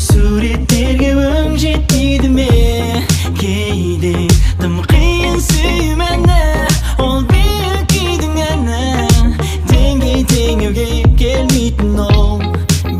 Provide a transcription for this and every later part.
Суреттерге өң жетпейді ме? Кейде тым қиын сүю мәні, ол биік күйдің әні. Деңгей теңеуге келмейтін ол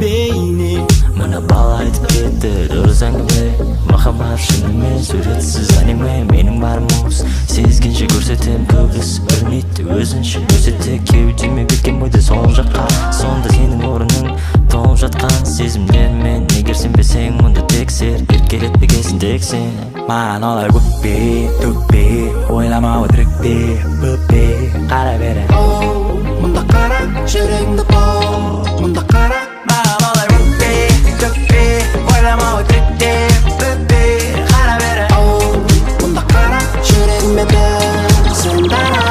бейне. Мына бала айтып кетті дұрыс әңгіме. Махаббат шынымен суретсіз аниме. Менің барым осы, сезгенше көрсетем. Көбісі білмейді өзінше көрсетсе. Кеудеме кеткен бойда сол жаққа. Сонда сенің орның толып жатқан сезімдермен. Егер сенбесең онда тексер, еркелетпегесін тек сен. Маған олай өкпе, төкпе, ойлама өтірікте, бөпе, қара бері. Мұнда қара, жүрегімді бау, мұнда қара. Маған олай өкпе, төкпе, ойлама өтірікте, бөпе, қара бері. Мұнда қара, жүрегіме бір сен дара.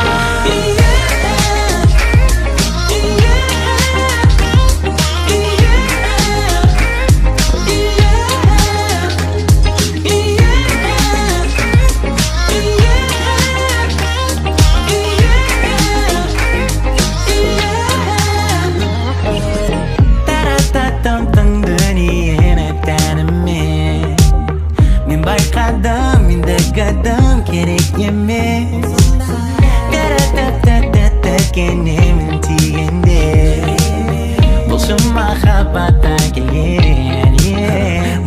Байқадым, ендігі дым керек емес. Та-та-та-та-та-кенемін тигенде. Бұл шын махаббаттан келген.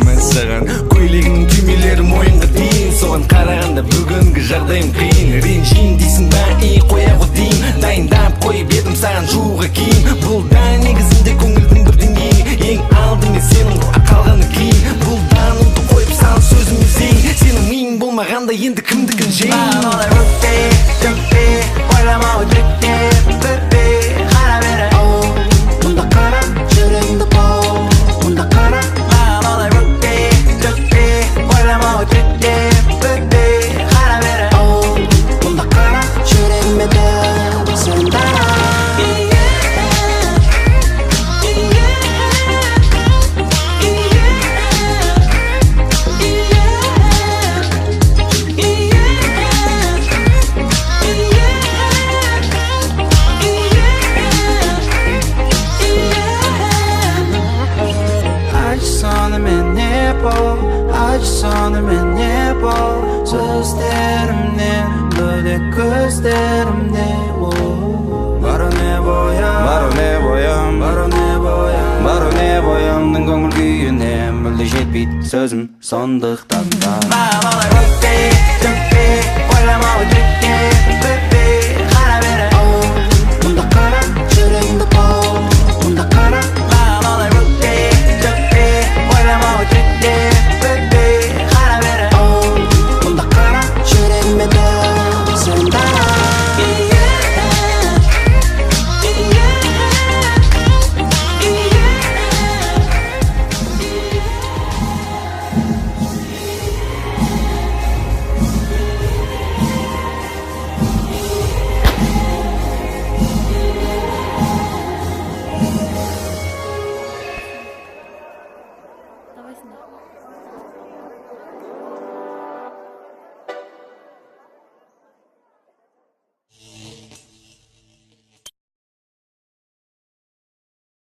Мен саған көйлегіңнің түймелері мойынға дейін. Соған қарағанда бүгінгі жағдайым қиын. Ренжиін дейсің ба, и қоя ғой дейін. Дайындап қойып едім саған жууға киім. Бұл да негізінде көңілдің бір деңгейі. Ең алдымен сенің ғой, қалғаны кейін. Бұл дануды қойып сал сөзіме зейін. Сенің миың болмағанда енді кімдікін жейін? Маған олай өкпе, төкпе, ойлама өтірікте, бөпе, қара бері. Мұнда қара, жүрегімді бау, мұнда қара. Маған олай өкпе, төкпе, ойлама өтірікте, бөпе, қара бері. Мұнда қара, жүрегіме бір сен дара. Сонымен не бол, сөздерімнен бөлек көздерімде. Бару не боям, бару не боям, бару не боям, бару не боямның көңіл күйіне мүлде жетпейді сөзім, сондықтан да маған олай өкпе,